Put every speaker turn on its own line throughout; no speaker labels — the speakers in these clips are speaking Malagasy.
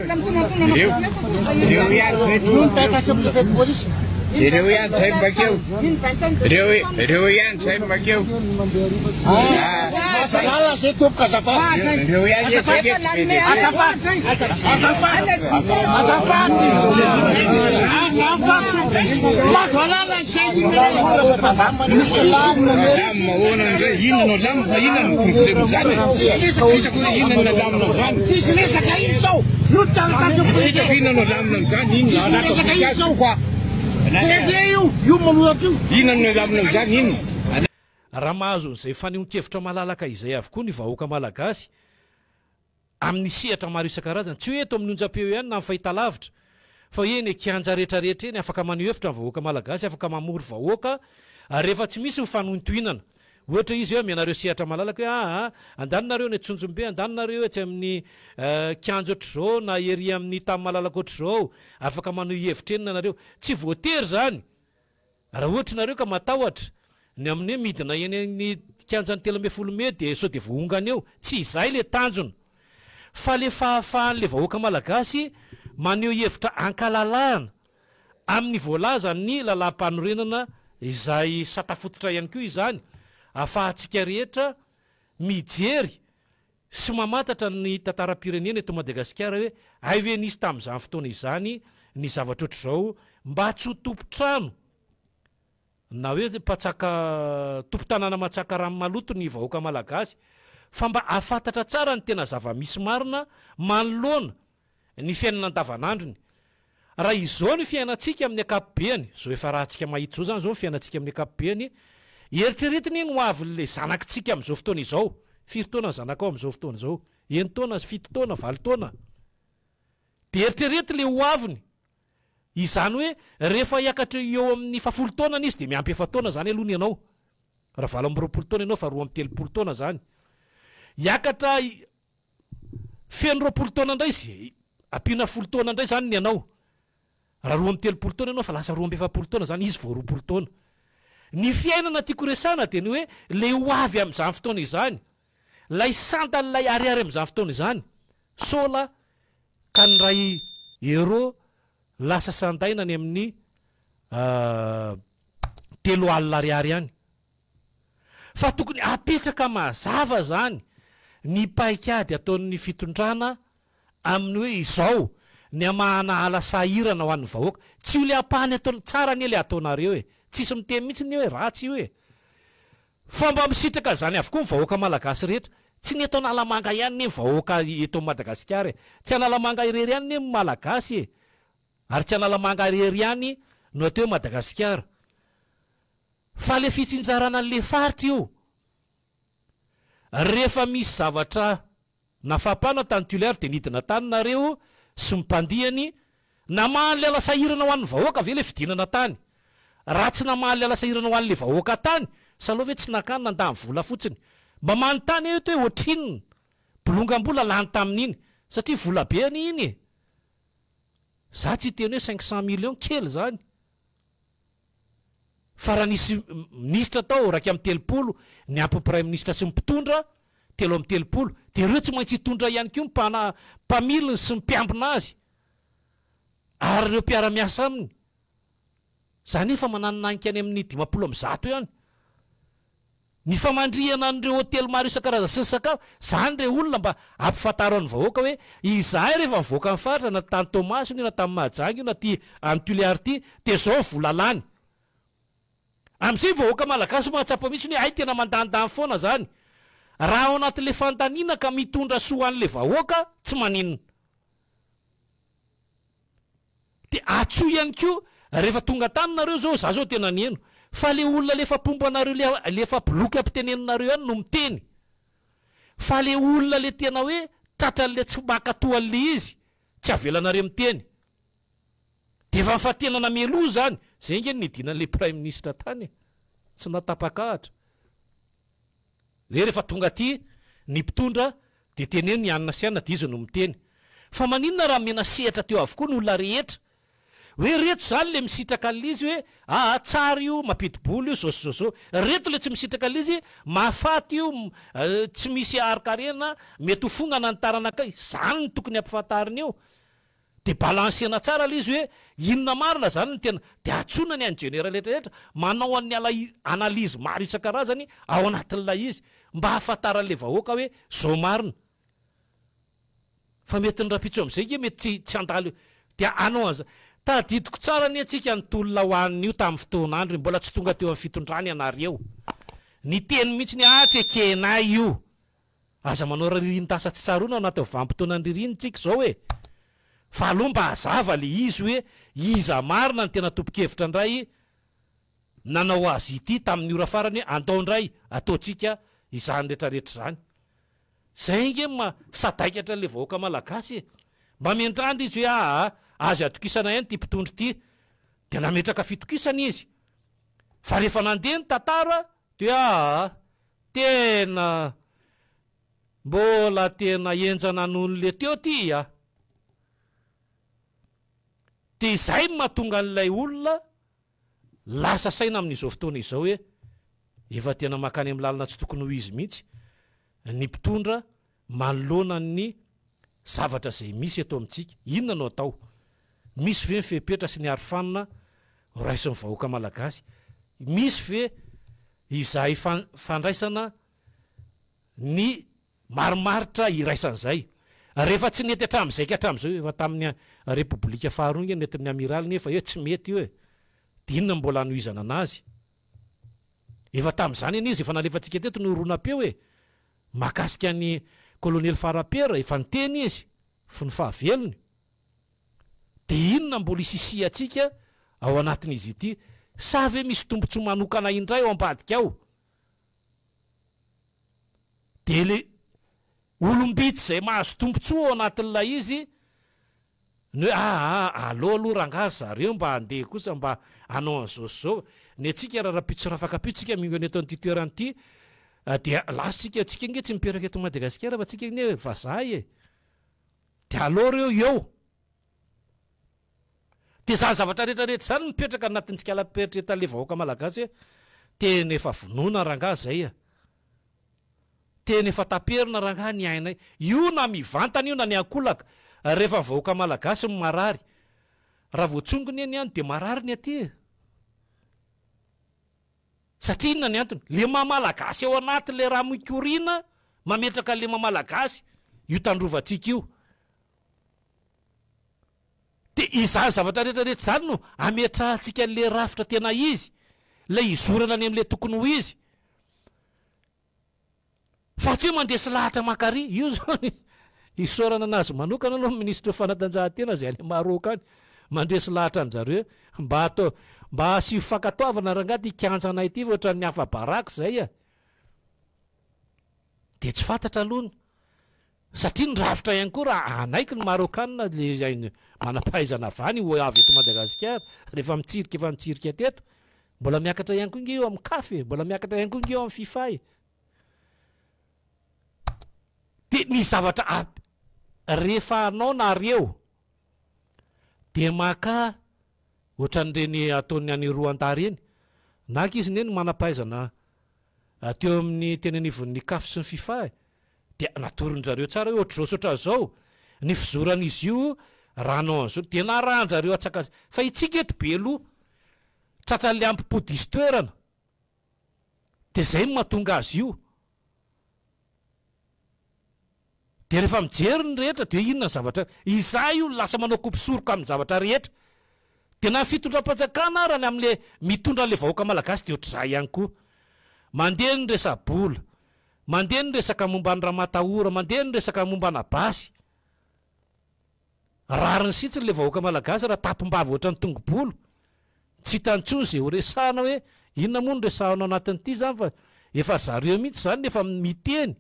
Ireo ireo ihany ireo ihany zay bakeo. Ireo ireo ihany zay bakeo. Ireo ihany zay Lamina ahoana indray? Inona no lamina fa inona no problème zany e? Tsy hitako hoe inona no lamina zany.
Tsisy resaka iny zao. Io taratasy
Tsy hitako inona no lamina am'zany, inona
Tsisy resaka iny zao.
Quoi?
Préfet io, io manoratra io.
Inona no lamina am'zany, inona?
Raha mahazo an'izay fanehoan-kevitra malalaka izay avokoa ny vahoaka malagasy amin'ny sehatra maro isan-karazany, tsy hoe eto amin'ny onjam-peo ihany na amin'ny fahitalavitra, fa hoe eny an-kianja rehetrarehetra eny, afaka maneho hevitra ny vahoaka malagasy, afaka mamory vahoaka, ary rehefa tsy misy ny fanohintohinana, ohatra izy hoe amenareo sehatra malalaka hoe aa, andany nareo any Antsonjombe, andany nareo etsy amin'ny kianja ohatr'izao na ery amin'ny tany malalaka ohatr'izao, afaka maneho hevitra eny nareo. Tsy voatery izany Raha ohatra nareo ka matahotra ny amin'ny hoe midina eny amin'ny kianjan'ny 13 mey dia sao dia voahongana eo. Tsy izay le tanjona fa le fahafahan'le vahoaka malagasy maneho hevitra ankalalahana amin'ny voalazan'ny lalàmpanorenana izay sata fototra ihany koa izany afahantsika rehetra mijery sy mamantatra ny tantaram-pirenena eto Madagasikara hoe hay ve nisy tamin'izany fotoana izany ny zavatra ohatr'izao mba tsy ho tompon-trano na hoe mpatsaka tompon-tanàna matsaka rano maloto ny vahoaka malagasy fa mba hahafantatra tsara ny tena zava-misy marina manoloana ny fiainana andavanandrony. Raha izao ny fiainantsika amin'ny ankapobeany, izao efa rahantsika mahita izao izany izao ny fiainantsika amin'ny ankapobeany, eritreretina iny ho avin'ilay zanakitsika amin'izao fotoana izao. Firy taona ny zanakao amin'izao fotoana izao? Enin-taona, fito taona, valo taona? Dia eritrereto ilay ho aviny. Izany hoe rehefa hiakatra eo amin'ny fahafolo taonany izy dia miampy efa-taona izany aloha ny anao. Raha 28 taona ianao fa 32 taona izany. Hiakatra Feno 20 taona indray izy, ampiana folo taona indray izany ny anao. Raha 32 taona ianao fa lasa 42 taona izany izy vao 20 taona. Ny fiainana tiako resahana dia ny hoe ilay ho avy amin'izany fotoana izany, ilay sandan'ilay ariary amin'izany fotoana izany, sola ka ny iray euro lasa sandaina any amin'ny 30 ariary any. Fa tokony apetraka mazava zany ny paikady ataon'ny fitondrana amin'ny hoe izao ny hamahana ala sahirana ho an'ny vahoaka. Tsy io le ampahany ataony, tsara anie le ataonareo e! Tsisy miteny mihitsy anie hoe ratsy io e! Fa mba misitraka izany avokoa ny vahoaka malagasy rehetra. Tsy ny eto Analamanga ihany anie ny vahoaka eto Madagasikara e! Tsy Analamanga irery ihany anie ny malagasy e! Ary tsy Analamanga irery ihany no atao hoe Madagasikara. Fa le fitsinjarana an'le faritra io, rehefa misy zavatra nafapana tany Tuléar dia nidina tany nareo sy ny mpandihany, namaha an'le ala sahirana ho an'ny vahoaka ve le fidinana tany? Raha tsy namaha an'le ala sahirana ho an'le vahoaka tany, salou ve tsy nakany nandany vola fotsiny? Mba manontany aho eto hoe ohatrinona bolongam-bola lany tamin'iny? Satria vola be anie iny e! Za tsy hiteny hoe 500 millions, kely zany. Fa raha nisy minisitra tao 31 niampy ny praiminisitra sy ny mpitondra 33 dia ireo tsy maintsy hitondra ihany koa ny mpana mpamiliny sy ny mpiambina azy ary ireo mpiara-miasa aminy. Izany efa mananinanika any amin'ny 150 eo ihany. Ny famandrihana an'ireo hotely maro isan-karazany sy ny sakafo, izany re olona mba ampifantaro an'ny vahoaka hoe izahay rehefa mivoaka ny faritra na tany Toamasina io na tany Mahajanga io na aty any Tuléar ity dia izao ny vola lany. Amin'izay ny vahoaka malagasy mahatsapa mihitsy hoe hay tena mandanindany foana izany. Raha ao anatin'ilay fandaniana ka mitondra soa ho an'ilay vahoaka tsy maninona. Dia atsoy ihany koa rehefa tonga tany nareo zao, za zao tena niheno fa le olona le efa mpomba anareo le le efa boloky ampiteneninareo ihany no miteny fa le olona le tena hoe tratran'le tsy mankatoa an'le izy tsy avelanareo miteny. Dia efa nifantenana mialoha zany, zay nge no nidinan'le praiminisitra tany e, tsy nahatapak'ahatra. Hoe rehefa tonga aty ny mpitondra dia teneno i anona sy anona dia izy no miteny. Fa maninona raha omena sehatra teo avokoa ny olona rehetra? Hoe reto zany le misitraka an'le izy hoe aa tsara io, mampidi-bola io, zao sy zao zao. Reto le tsy misitraka an'le izy, mahafaty io, tsy misy harin-karena, mety ho fongana ny taranakay. Zany no tokony hampifantarina eo. Dia balancena tsara ilay izy hoe inona marina izany no tena, dia antsoina ny ingenieur rehetra rehetra manao an'ny analyse maro isan-karazany ao anatin'ilay izy mba hahafantaran'ilay vahoaka hoe izao marina. Fa mety ny rahampitso amin'izay nge mety tsy tsy handalo eo. Dia hanao an'izay. Tadidiko tsara anie tsika ny tolona ho an'io tamin'ny fotoan'andro iny, mbola tsy tonga teo amin'ny fitondrana ianareo. Niteny mihitsy ny ah tsy ekenay io. Aza manao ririnin-dasa tsy tsaroana ao anatin'ny vanim-potoanan'ny ririnina tsika izao e! Fa aleo mba hazava le izy hoe iza marina no tena tompon-kevitra indray nanao azy ity tamin'ny ora farany hoe andao indray ataontsika izany retraretra izany. Zay ange no maha sadaikatra an'le vahoaka malagasy e! Mba miandrandra izy hoe aa azo atokisana ihany ity mpitondra ity dia nametraka fitokisana izy fa rehefa nandeha ny tantara dia aa Tena mbola tena henjana noho ny le teo ty a! Dia izay no mahatonga an'ilay olona lasa saina amin'izao fotoana izao hoe efa tena mankany amin'ny lalana tsy tokony ho izy mihitsy ny mpitondra manoloana ny zavatra izay misy eto amintsika. Inona no atao? Misy ve ny fepetra sy ny arofanina horaisin'ny vahoaka malagasy? Misy ve izay fandraisana ny marimaritra iraisan'izay? Rehefa tsy nety hatramin'izay ka hatramin'izao, efa tamin'ny Repoblika faharoa ange nentin'ny amiraly nefa hoe tsy mety io e! Dia inona no mbola hanohizana an'azy? Efa tamin'izany anie izy efa nalefantsika teto ny horonam-peo e! Mahakasika an'i Kolonely Farapera, efa niteny izy fony fahavelony. Dia inona mbola isisihantsika ao anatin'izy ity? Sa ve misy tombontsoa manokana indray ao ambadika ao? Dia ilay olom-bitsy izay mahazo tombontsoa ao anatin'ilay izy Ny hoe aa aleo aloha rangahy ry zareo mba handeha kosa mba hanao an'izao sy izao. Ny antsika raha rahampitso sy rafakampitso tsika mingana eto an'ity toerana ity dia lasa tsika, tsika ange tsy mipetraka eto Madagasikara fa tsika anie vazaha e. Dia aleo reo eo. Dia izany zavatra rehetra rehetra izany mipetraka anatin'ny tsikalam-pieritretan'ilay vahoaka malagasy hoe tena efa vonoina rangahy izay a. Tena efa taperina rangahy ny ainay. Io na mivantana io na ny ankolaka. Rehefa ny vahoaka malagasy no marary. Raha vao tsongony anie any dia marary ny aty e. Satria inona ny antony? Le maha malagasy ao anaty le rà mikoriana mametraka le maha malagasy io tandrovantsika io. Dia izany zavatra rehetra rehetra izany no ametrahantsika an'le rafitra tena izy, ilay hizorana any amin'ilay tokony ho izy. Fa tsy hoe mandresy lahatra mankary. Io zao ny isaorana anazy manokana aloha ny minisitry ny fanatanjahantena izay any Maroc any. Mandresy lahatra an-dry zareo mba atao mba asio fankatoavana rangahy ity kianjanay ity fa ohatran'ny afa-baraka izay a. Dia tsy fantatra aloha ny satria ny rafitra ihany koa raha hanaiky ny Marokanina le izay manam-pahaizana avy any ho avy eto Madagasikara rehefa mitsirika efa nitsirika teto Mbola miakatra ihany koa nge eo amin'ny caf e, mbola miakatra ihany koa nge eo amin'ny fifa e. Dia ny zavatra ap rehefa hanao nareo dia maka ohatran'ireny ataon'ny any Rwanda ireny, na ankizy anie ny manam-pahaizana teo amin'ny teny anivon'ny caf sy ny fifa e, dia natoron-dry zareo tsara hoe ohatr'izao sy ohatran'izao ny fizoran'izy io raha hanao an'izao, dia narahan-dry zareo antsakany, fa itsika eto be loha. Tratran'ilay ampi-po diso toerana. Dia izay no mahatonga azy io. Dia rehefa mijery ny rehetra dia inona ny zavatra, izaho io lasa manao kopy soroka amin'ny zavatra rehetra. Dia na ny fitondram-panjakana ara ny amin'ilay mitondra an'ilay vahoaka malagasy dia ohatr'izay ihany koa. Mandeha ny resa-bola, mandeha ny resaka momba ny ramatahora, mandeha ny resaka momba ana basy. Rariny sitsiny le vahoaka malagasy raha tapimbava ohatran'ny tongobolo. Tsy hita intsony ze ho resahana hoe inona moa no resahana ao anatin'ity zany fa efa ry zareo mihitsy zany no efa miteny.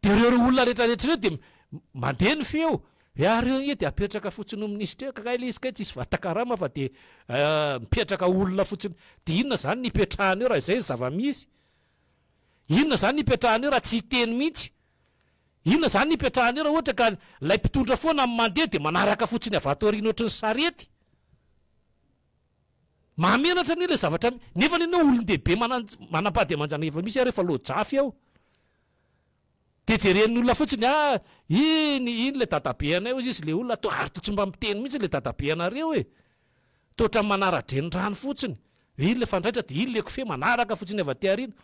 De reo reo olona rehetra rehetra reo de mandeha ny feo hoe ah reo anie de apetraka fotsiny ho minisitra eo ka kay le izy kay tsisy vatakarama fa de mipetraka olona fotsiny. De inona zany ny ipetrahana eo raha izay ny zava-misy? Inona zany ny ipetrahana eo raha tsy hiteny mihitsy? Inona izany ny ipetrahana eo raha ohatra ka ilay mpitondra foana no mandeha dia manaraka fotsiny avy ato aoriana ohatry ny sarety? Mahamenatra anie ilay zavatra nefa anie ianao olon-dehibe manam-pady aman-janaka efa misy ary efa lojafy ao. Dia jeren'ny olona fotsiny, ah, iny, iny ilay dadabe anay hozy izy, ilay olona toa, ary toa tsy mba miteny mihitsy ilay dadabe anareo e. Toa ohatran'ny manara-drenirano fotsiny. Iny ilay fandraitra dia iny ilay kofehy manaraka fotsiny avy aty aoriana.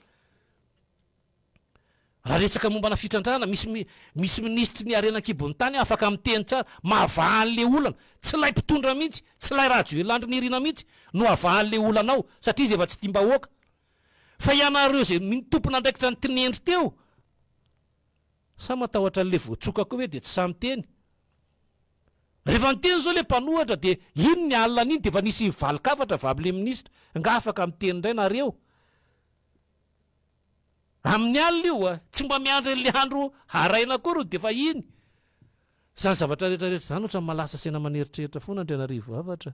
Raha resaka mombana fitrandrahana, misy misy minisitry ny harena an-kibon'ny tany afaka miteny tsara, mahavaha an'ilay olana. Tsy ilay mpitondra mihitsy, tsy ilay Rajoelina Andry Nirina mihitsy no havaha an'ilay olana ao, satria izy efa tsy tiam-bahoaka. Fa ianareo izay tompon'andraikitra ny tinendry teo, sa matahotra an'ilay voatsoka koa ve dia tsy sahy miteny? Rehefa niteny izao ilay mpanohatra dia iny ny alina an'iny dia efa nisy valin-kafatra avy amin'ilay minisitra, angaha afaka miteny indray nareo? Amin'ny alina io a! Tsy mba miandry an'ilay andro haraina akory dia efa iny. Izany zavatra rehetra rehetra izany ohatran'ny mahalasa saina maneritreritra foana Andrianarivo Havatra.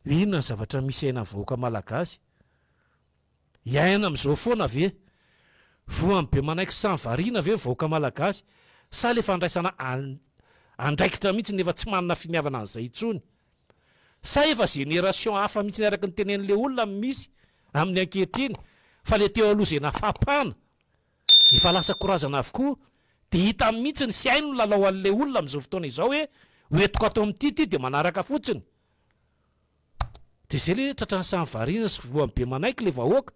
Inona ny zavatra misy iainan'ny vahoaka malagasy? Hiaina amin'izao foana ve? Voan'ny be manaiky sy samy variana ve ny vahoaka malagasy? Sa ilay fandraisana andraikitra mihitsy no efa tsy manana finiavana an'izay intsony? Sa efa génération hafa mihitsy araka ny tenenin'ilay olona no misy amin'ny ankehitriny fa ilay teo aloha izay nafapana efa lasa korazana avokoa dia hita mihitsy ny sy hainy ny lalao an'ilay olona amin'izao fotoana izao hoe hoentiko ato amin'ity ity dia manaraka fotsiny. Dia izay ilay hoe tratran'ny samy variana sy voan'ny be manaiky ilay vahoaka.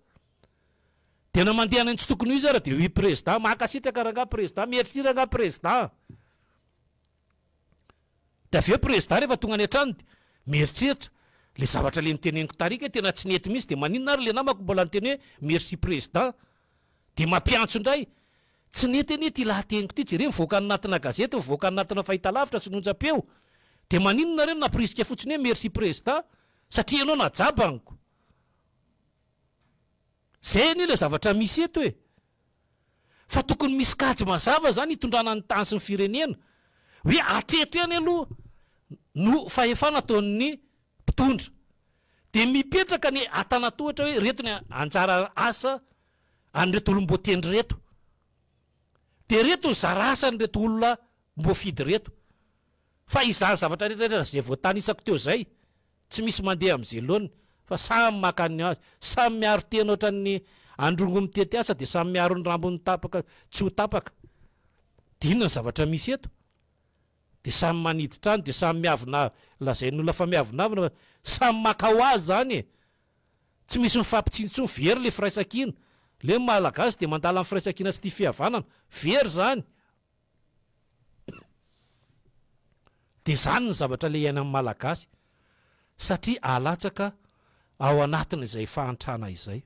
Dia na mandeha any amin'ny tsy tokony ho izy ara dia oui président, mankasitraka rangahy président, merci rangahy président. Dia avy eo président rehefa tonga any an-trano dia mieritreritra, le zavatra le noteneniko tary kay tena tsy nety mihitsy dia maninona ary le namako mbola niteny hoe merci président. Dia mampiantso indray, tsy nety anie ity lahateniko ity, jereo mivoaka any anatina gazety, mivoaka any anatina fahitalavitra sy ny onjam-peo. Dia maninona nareo no nampirisika fotsiny hoe merci président satria ianao najabaniko. Zay anie le zavatra misy eto e. Fa tokony misy kajy mazava zany hitondrana ny tany sy ny firenena. Hoe hatreto ihany aloha no fahefana ataon'ny mpitondra. Dia mipetraka ny antanatohatra hoe reto ny anjara asa an'ireto olom-boatendry ireto. Dia reto ny zara asan'ireto olona mboafidy ireto. Fa izany zavatra rehetra rehetra izay voatanisako teo izay, tsy misy mandeha amin'izay laoniny fa samy maka ny azy, samy miaro tena ohatran'ny androngo mitety asa dia samy miaro ny rambony tapaka tsy ho tapaka. Dia inona ny zavatra misy eto? Dia samy manidy trano, dia samy miavona, lazain'olona fa miavonavona fa samy maka ho azy izany e! Tsy misy mifampitsintsony, very ilay firaisankina. Ilay Malagasy dia mandala ny firaisankina sy tia fihavanana, very izany. Dia izany ny zavatra ilay iainan'ny Malagasy satria alatsaka ao anatin'izay fahantrana izay.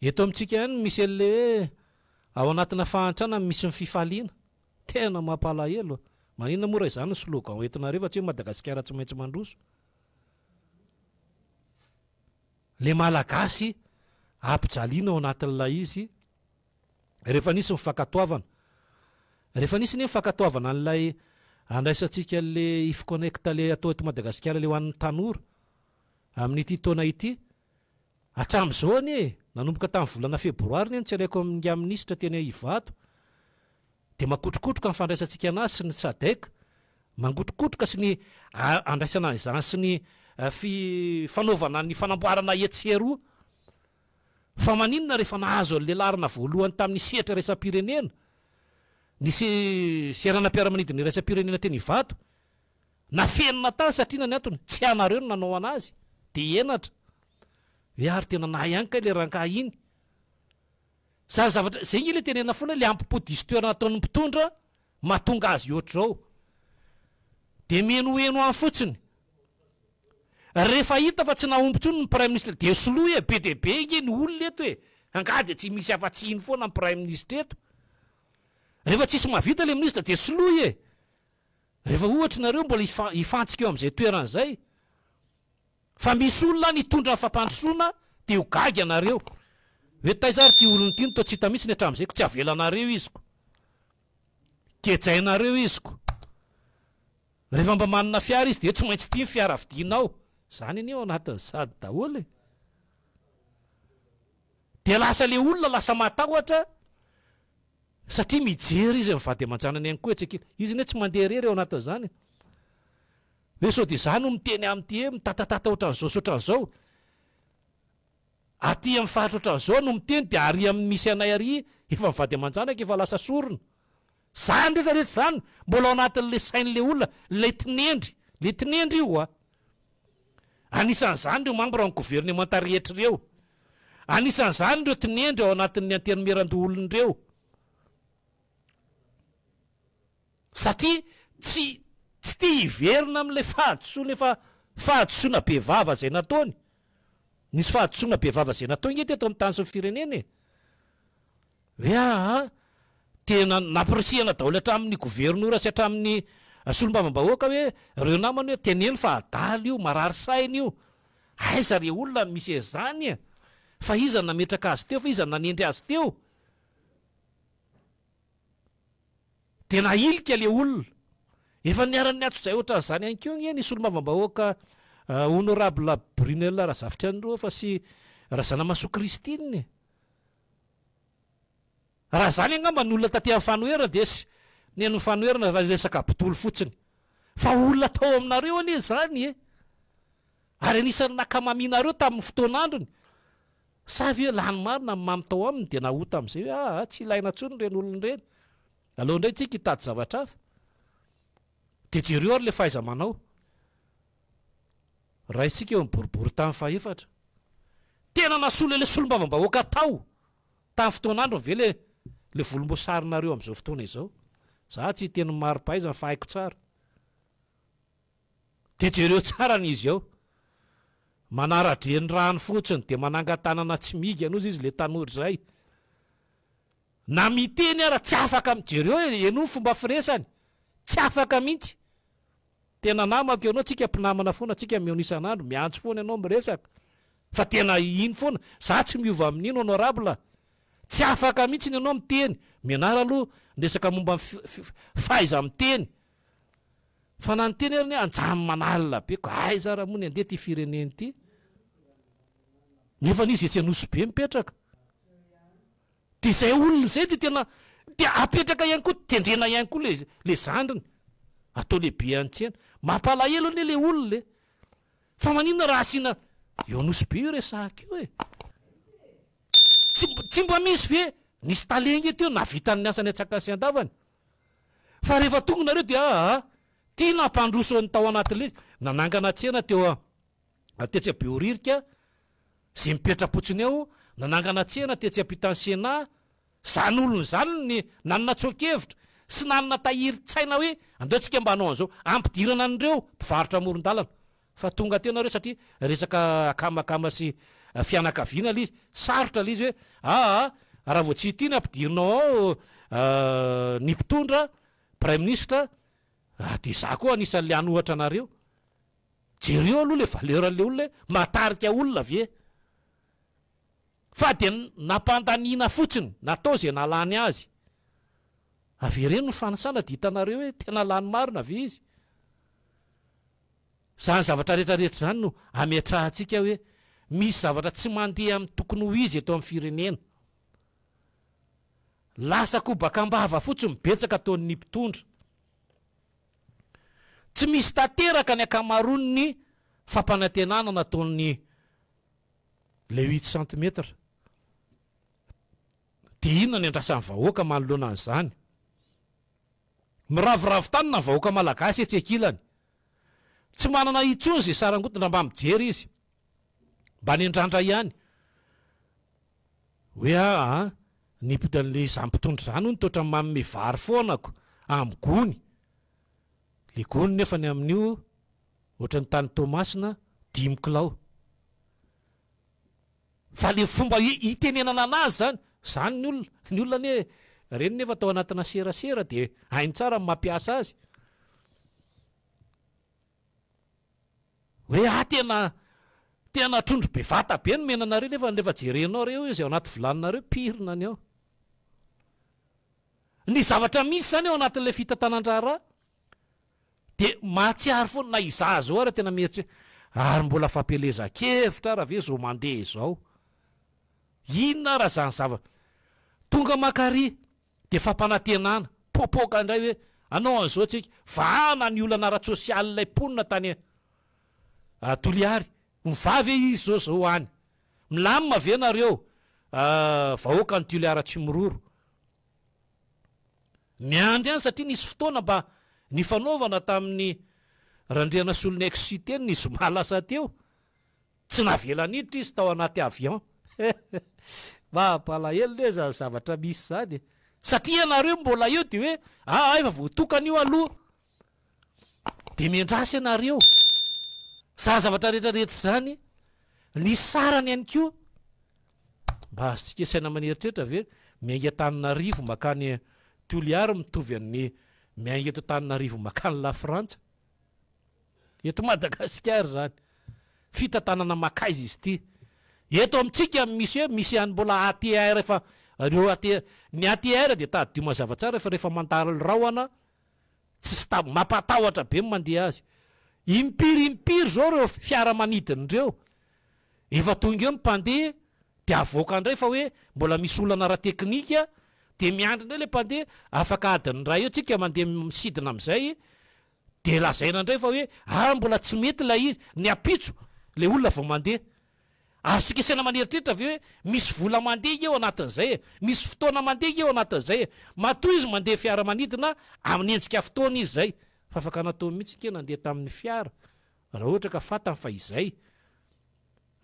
Eto amintsika ihany no misy an'ilay hoe ao anatina fahantrana no misy ny fifaliana. Tena mampalahelo a! Maninona moa raha izany ny slogan hoentinareo fa tsy hoe Madagasikara tsy maintsy mandroso. Ilay Malagasy ampijaliana ao anatin'ilay izy. Rehefa nisy ny fankatoavana. Rehefa nisy anie ny fankatoavana an'ilay andraisantsika an'ilay If Connect ilay atao eto Madagasikara ilay ho an'ny tanora amin'ity taona ity, hatramin'izao anie e, nanomboka tamin'ny volana febroary anie no tsy alaiko amin'ingahy minisitra teny Ivato dia makotrokotroka ny fandraisantsika anazy sy ny Sadec, mangotrokotroka sy ny andraisana an'izany sy ny fi fanaovana ny fanamboarana etsy sy eroa. Fa maninona rehefa nahazo an'ilay laharana voalohany tamin'ny sehatra iraisam-pirenena, ny seranam-piaramanidina iraisam-pirenena teny Ivato, nafenina tany satria inona ny antony? Tsy ianareo no nanao an'azy, dia henatra. Hoe ary tena nahay ihany kay ilay rangahy iny. Zany zavatra, zay nge ilay tenenina foana hoe ilay ampipo diso toerana ataon'ny mpitondra mahatonga azy ohatr'izao. Dia mihenoheno any fotsiny. Rehefa hita fa tsy nahomby intsony ny praiminisitra dia soloy e, be dia be ange ny olona eto e, angaha dia tsy misy afa-tsy iny foana ny praiminisitra eto? Rehefa tsisy mahavita ilay minisitra dia soloy e! Rehefa ohatra nareo mbola hifantsika eo amin'izay toerana izay fa misy olona any hitondra ny fampandrosoana dia ho gaga ianareo hoe taiza ary ity olona ity no toa tsy hita mihitsy ny hatramin'izay ko tsy avelanareo izy ko, gejainareo izy ko. Rehefa mba manana fiara izy dia tsy maintsy ity ny fiara vidianao. Izany anie ao anatin'ny sady daholo e. Dia lasa le olona lasa matahotra satria mijery izy ny vady aman-janany ihany koa etsy ankilany. Izy anie tsy mandeha irery ao anatin'izany e. Hoe sao dia izaho no miteny amin'ity hoe mitatatata ohatran'izao sy ohatran'izao. Aty amin'ny faritra ohatran'izao no miteny dia ary amin'ny misy anay ary Efa ny vady aman-janaka efa lasa sorona. Zany rehetra rehetra zany mbola ao anatin'le sain'le olona, ilay tinendry, le tinendry io a. Anisan'izany ireo mambra ny governemanta rehetra ireo. Anisan'izany ireo tinendry ao anatin'ny antenimierandoholona ireo. Satria tsy tsy tia hiverina amin'ilay fahadisoana efa fahadisoana bevava izay nataony. Nisy fahadisoana bevava izay natao ange teto amin'ny tany sy ny firenena e. Hoe aa, tena nampirisihana daholo hatramin'ny governora sy hatramin'ny solombavambahoaka hoe ireo namany hoe teneno fa adala io, marary saina io. Aiza re olona no misy an'izany e? Fa iza no nametraka azy teo, fa iza no nanendry azy teo? Dia nahilika le olona. Efa niharan'ny antsojay ohatran'izany ihany koa anie ny solombavambahoaka honorable Brunelle Razafitranofa sy Razanamahasoa Christine e. Raha izany angamba ny olona taty amin'ny fanoherana dia sy ny an'ny fanoherana raha resaka botolo fotsiny. Fa olona tao aminareo anie izany e! Ary anisan'ny nakamamianareo tamin'ny fotoan'androny. Sa ve lany marina ny mamy tao aminy dia nahota amin'izay hoe aa tsy ilaina intsony ireny olona ireny. Aleo indray tsika hitady zavatra hafa. Dia jereo ary ilay fahaiza-manao. Raisika eo amin'ny boriborintany fahefatra. Tena nasolo ilay solombavambahoaka tao tamin'ny fotoan'androny ve ilay ilay volomboasarinareo amin'izao fotoana izao? Za tsy hiteny ny mari-pahaizana fa haiko tsara. Dia jereo tsara ny izy ao. Manara-drenirano fotsiny dia manangan-tanana tsy migana ozy izy ilay tanora izay. Na miteny ara tsy afaka jereo e, henoy ny fomba firesany. Tsy afaka mihitsy. Tena namako ianao, tsika mpinamana foana, tsika mihaona isan'andro, miantso foana ianao miresaka. Fa tena iny foana, za tsy miova amin'iny honorable. Tsy afaka mihitsy ianao miteny. Mianara aloha ny resaka momba ny fahaiza-miteny. Fa na niteny ary anie anjamy manalina be ko aiza ara moa ny andeha ty firenena ity. Nefa anie izy etsy Anosibe mipetraka. Dia izay olona izay dia tena dia apetraka ihany koa, tendrena ihany koa le le zandriny atao lehibe any tsena. Mampalahelo anie le olona e. Fa maninona raha asiana eo Anosibe io resahako io e. Tsy tsy mba misy ve nisy tale nge teo nahavita ny asany antsakany sy andavany. Fa rehefa tonga nareo dia aa ty nampandroso ny tao anatin'ilay izy, nanangana tsena teo tetsy Behoririka, Izay mipetra-potsiny eo, nanangana tsena tetsy ampitan'ny Sénat, izany olona izany ny nanana tsoa-kevitra sy nanana tahirin-tsaina hoe andao tsika mba hanao an'izao, hampidirana an'ireo mpivarotra amoron-dalana. Fa tonga teo nareo satria resaka akamakama sy fianakaviana ilay izy, sarotra ilay izy hoe aa raha vao tsy ity no ampidirinao ao ny mpitondra, praiminisitra, dia izaho koa anisan'ilay hanohatra anareo. Jereo aloha le valeur an'le olona hoe mahatarika olona ve? Fa dia nampandaniana fotsiny, natao izay nahalany azy. Avereno ny fanisana dia hitanareo hoe tena lany marina ve izy? Izany zavatra rehetra rehetra izany no ametrahantsika hoe misy zavatra tsy mandeha amin'ny tokony ho izy eto amin'ny firenena. Lasa kobaka am-bava fotsiny betsaka ataon'ny mpitondra. Tsy misy tanteraka ny ankamaroan'ny fampanantenana nataon'ny le huit centimètres. Dia inona ny andrasan'ny vahoaka manoloana an'izany? Miraviravy tanana ny vahoaka malagasy etsy ankilany. Tsy manana intsony izay sarangotiny raha mba mijery izy. Mba nendrandra ihany. Hoe aa, ny mpitondra izany mpitondra izany hono toa ohatran'ny manome vary foana ko, amin'ny gony. Le gony nefa ny amin'io ohatran'ny tany Toamasina dimy kilao. Fa le fomba itenenana anazy zany, zany ny olona, ny olona anie reny nefa tao anatina serasera de hainy tsara ny mampiasa azy. Hoe ah tena tena trondro be vata be no omena anareo nefa rehefa jerenao reo izy ao anaty vilaninareo pirina ny ao. Ny zavatra misy zany ao anatin'ilay fitantanan-draharaha dia mahatsiaro foana na izaho zao ara tena mieritreritra ary mbola fampielezan-kevitra ara ve zao mandeha izao? Inona ara zany zava tonga makary Dia fampanantenana, popoka indray hoe hanao an'izao tsika, vahana ny olana ara-tsosialin'ilay mponina tany Toliary, mivaha ve izy izao izao any? Milamina ve nareo vahoakan'i Toliara Tsimiroro? Miandry ihany satria nisy fotoana mba nifanaovana tamin'ny Randrianasoloniaiko Siteny ny zoma lasa teo. Tsy navela niditra izy tao anaty avion. Mampalahelo ne zany zavatra misy zany e. Satria ianareo mbola eo dia hoe aa efa voatokana io aloha. Dia miandrasa ianareo. Zany zavatra rehetra rehetra izany, ny sarany ihany koa, mba azontsika saina aman'eritreritra ve, miainga Antananarivo mankany Toliary mitovy amin'ny miainga eto Antananarivo mankany Lafrantsa. Eto Madagasikara izany. Fitantanana makaiza izy ity? Eto amintsika misy hoe misy ihany mbola ATR efa ireo ATR, ny ATR dia tadidio mazava tsara fa rehefa mandalo rahona tsy stable, mampatahotra be ny mandeha azy. Impiry impiry izao ireo fiaramanidina ireo efa tonga eo ny mpandeha dia avoaka indray fa hoe mbola misy olana ara-teknika dia miandry indray ilay mpandeha, afaka adiny iray eo tsika mandeha misidina amin'izay Dia lazaina indray fa hoe ah mbola tsy mety ilay izy, ny ampitso ilay olona vao mandeha. Azontsika saina maneritreritra ve hoe misy vola mandeha nge ao anatin'izay e, misy fotoana mandeha nge ao anatin'izay e. Matoa izy mandeha fiaramanidina amin'ny endrika fotoana izy izay. Fa afaka nataony mihitsy nge nandeha tamin'ny fiara raha ohatra ka fantany fa izay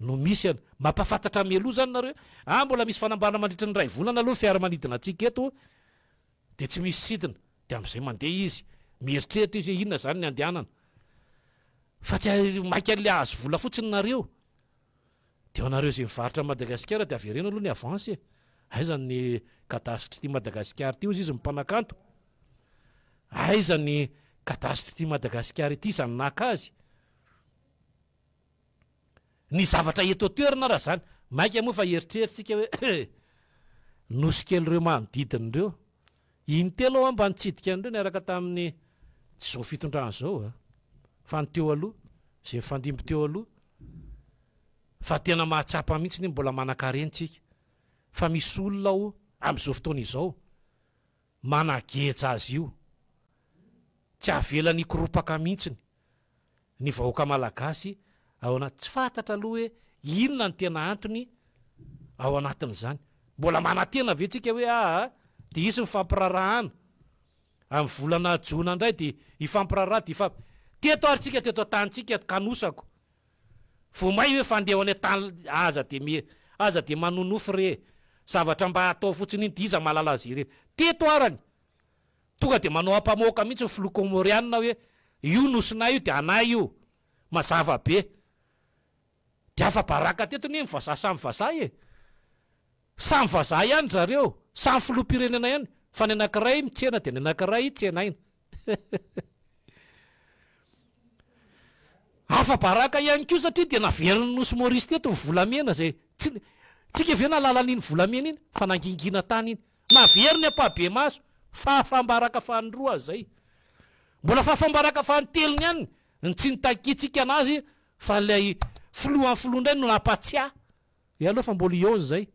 no misy an. Mampahafantatra mialoha izany nareo hoe ah mbola misy fanambarana mandritra ny iray volana aloha ny fiaramanidina antsika eto Dia tsy misy sidina, dia amin'izay mandeha izy, mieritreritra izy hoe inona izany ny andehanana. Fa tsy maika an'ilay hahazo vola fotsiny nareo. Dia ho anareo izay mivarotra an'i Madagasikara dia avereno aloha ny avance e. Aiza ny cadastre-ity Madagasikara ity hozy izy ny mpanakanto. Aiza ny cadastre-ity Madagasikara ity iza no naka azy. Ny zavatra eto an-toerana raha izany, mainka moa fa eritreritsika hoe nosy kely ireo manodidina ireo. Intelo aho mba nitsidika an'ireo niaraka tamin'ny, tsy izao fitondrana izao a, fa ny teo aloha, izay nifandimby teo aloha, fa tena mahatsapa mihitsy ny hoe mbola manan-karena isika, fa misy olona ao amin'izao fotoana izao manageja azy io, tsy avelany hikoropaka mihitsiny. ny vahoaka malagasy ao anaty, tsy fantatra aloha hoe inona ny tena antony ao anatin'izany. Mbola manantena ve tsika hoe aa dia hisy ny fampirarahana amin'ny volana jona indray dia hifampiraharaha dia hifamp. Teto ary tsika teto an-tanintsika kanosako. Vao may hoe fandeha ho any an-tany aza dia mi aza dia manonofy re. Zavatra mba atao fotsiny iny dia iza mahalala azy ireny. Teto arany Tonga dia manao ampamoaka mihitsy ny filoha Kômôrianina hoe io nosinay io dia anay io. Mazava be. Dia afa-baraka teto anie ny vazaha samy vazaha e. Samy vazaha ihany ry zareo, samy filoham-pirenena ihany, fa ny anankiray mitsena dia ny anankiray tsenaina. Afa-baraka ihany koa satria dia naverin'ny Nosy Maurice teto ny volamena izay tsy, tsika ve nahalala an'iny volamena iny fa nangingina tany iny. Naveriny ampahibemaso, fahafaham-baraka fahan'ny roa aza izay. Mbola fahafaham-baraka fahan'ny telony ihany ny tsy nitakiantsika anazy fa ilay filohan'ny filoha indray no nampatsiahy. Eo aloha fa mbola hihaona izay.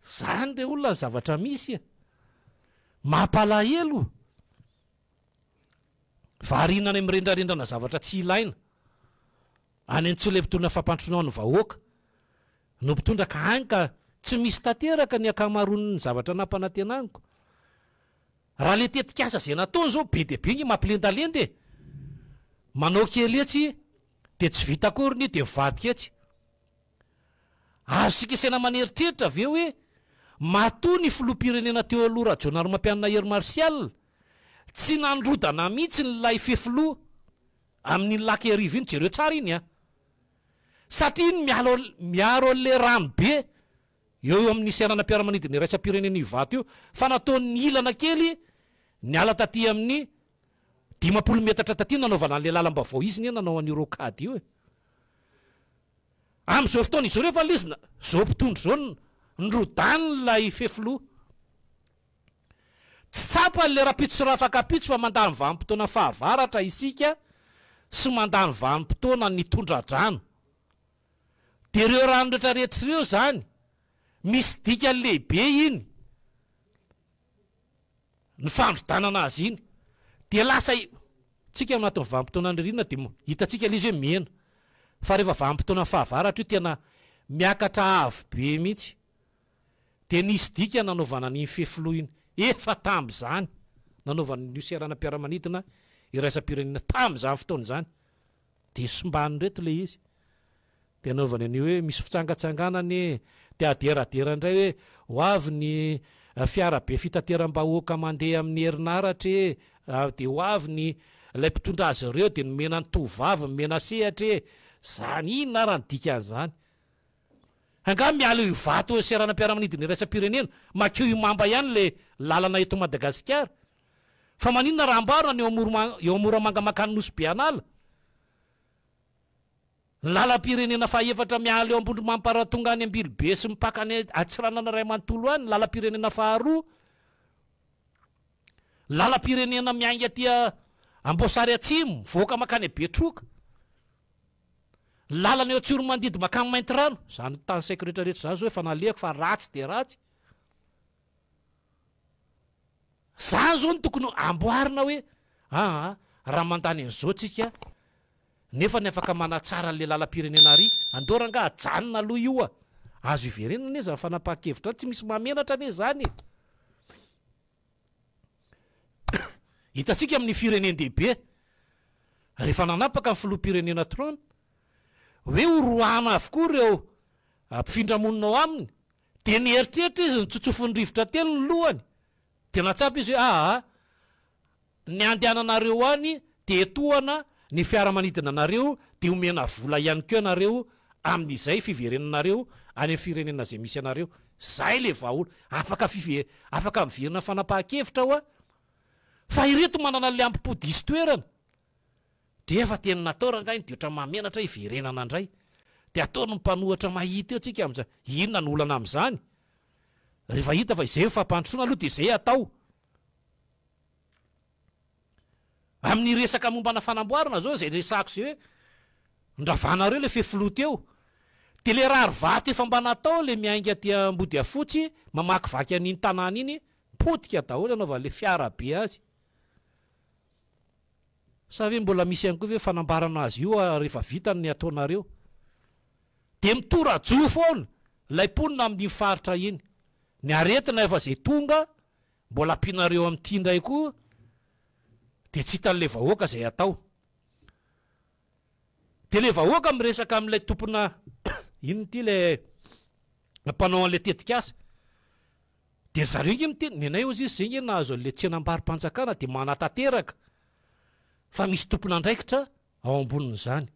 Izany re olona ny zavatra misy e. Mampalahelo. Variana any amin'ny rendrarendrana zavatra tsy ilaina. Any an-tsolempitolona fampandrosoana ny vahoaka. No mpitondra ka any ka tsy misy tanteraka ny ankamaroan'ny zavatra nampanantenaniko. Raha le tetikasa zay nataony zao be dia be nge mampilendalenda e! Manao kely etsy dia tsy vita akory ny dia mivadika etsy. Azontsika saina aman'eritreritra ve hoe matoa ny filoham-pirenena teo aloha Rajaonarimampianina Hery Martial tsy nandrodana mihitsy ny lay fefiloha amin'iny lac Iarivo iny, jereo tsara iny an! Satria iny mialo miaro an'ilay rano be eo amin'ny seranam-piaramanidina iraisam-pirenena Ivato io fa nataony ilana kely niala taty amin'ny 50 metatra taty nanaovana an'ilay lalam-baovao izy anie nanao an'io rocade io e. Amin'izao fotoana izao rehefa ilay izy izao mpitondra izao nirodany ilay fefiloha. Tsy tsapa le rapitso sy rafakapitso fa mandany vanim-potoana fahavaratra isika sy mandany vanim-potoana ny tondra-drano. Dia ireo rano rehetra rehetra ireo izany, misy dikany lehibe iny ny fandrodanana azy iny. Dia lasa tsika ao anatin'ny vanim-potoanan'ny ririnina dia hitantsika ilay izy hoe mihena. Fa rehefa vanim-potoanan'ny fahavaratra io tena miakatra avo be mihitsy. Dia nisy dika nanaovana an'iny fefiloha iny. Efa tamin'izany nanaovany an'io seranam-piaramanidina iraisam-pirenena tamin'izany fotoana izany. Dia simban'ireto ilay izy. Dia anaovany an'io hoe misy fitsangatsanganana e, dia aderadera indray hoe ho avy ny fiara be fitateram-bahoaka mandeha amin'ny herinaratra e, dia ho avy ny ilay mpitondra azy ireo dia nomena ny tovovavy nomena sehatra e, zany inona ara ny dikan'izany? Angaha miala eo Ivato eo seranam-piaramanidina iraisam-pirenena makeo Imamba ihany ilay lalana eto Madagasikara? Fa maninona raha amboarina ny eo Moramanga mankany Nosy Be An'ala? Ny lalam-pirenena fahaefatra miala eo Ambondromamparatonga any Ambilobe sy mipaka any Antsiranana iray manontolo any, ny lalam-pirenena faharoa, ny lalam-pirenena miainga aty Amboasary Atsimo mivoaka mankany Betroka, ny lalana eo Tsiromandidy mankany Maintirano, izany tanisaiko rehetrarehetra izany izao efa nalehako fa ratsy dia ratsy. Izany izao no tokony amboarina hoe aa raha mandany an'izao tsika Nefa ny afaka manatsara an'le lalam-pirenena ary andao rangaha ajanona aloha io a! Azo iverenana anie zany fanapahan-kevitra zany, tsy misy mahamenatra anie zany e! Hitantsika amin'ny firenen-dehibe, rehefa nanapaka ny filoham-pirenena Trump hoe horoahana avokoa ireo mpifindra monina ao aminy, dia nieritreritra izy, notsotsofin'ny rivotra telo ny lohany, dia nahatsapa izy hoe aa, Ny andehananareo any dia etohana ny fiaramanidina anareo dia omena vola ihany koa ianareo amin'izay fiverenanareo any amin'ny firenena izay misy anareo. Zay le vahaolana. Afaka five afaka miverina fanapahan-kevitra hoa fa ireto manana an'le ambo-po diso toerana dia efa teny natao rangahy iny dia ohatran'ny mahamenatra hiverenana indray. Dia ataon'ny mpanohatra mahita eo tsika amin'izay. Inona no olana amin'izany? Rehefa hita fa izay ny fampandrosoana aloha dia izay atao. Amin'ny resaka mombana fanamboarana zao izay resahako izay hoe ndravanareo le fefiloha teo de le rary vato efa mba natao le miainga aty Ambodiafotsy mamakivaky an'iny tanàna iny potika daholo anaovan'le fiara be azy. Sa ve mbola misy ihany koa ve fanambarana azy io rehefa vita ny ataonareo? De mitorajoa foana ilay mponina amin'iny faritra iny. Ny aretina efa izay tonga Mbola ampianareo amin'ity indray koa dia tsy hitan'ilay vahoaka izay atao. Dia ilay vahoaka miresaka amin'ilay tompona inona ity ilay mpanao an'ilay tetikasa. Dia ry zareo nge miteny, nenay hozy izy izay nge nahazo an'ilay tsenam-barom-panjakana dia manatanteraka fa misy tompon'andraikitra ao ambonin'izany.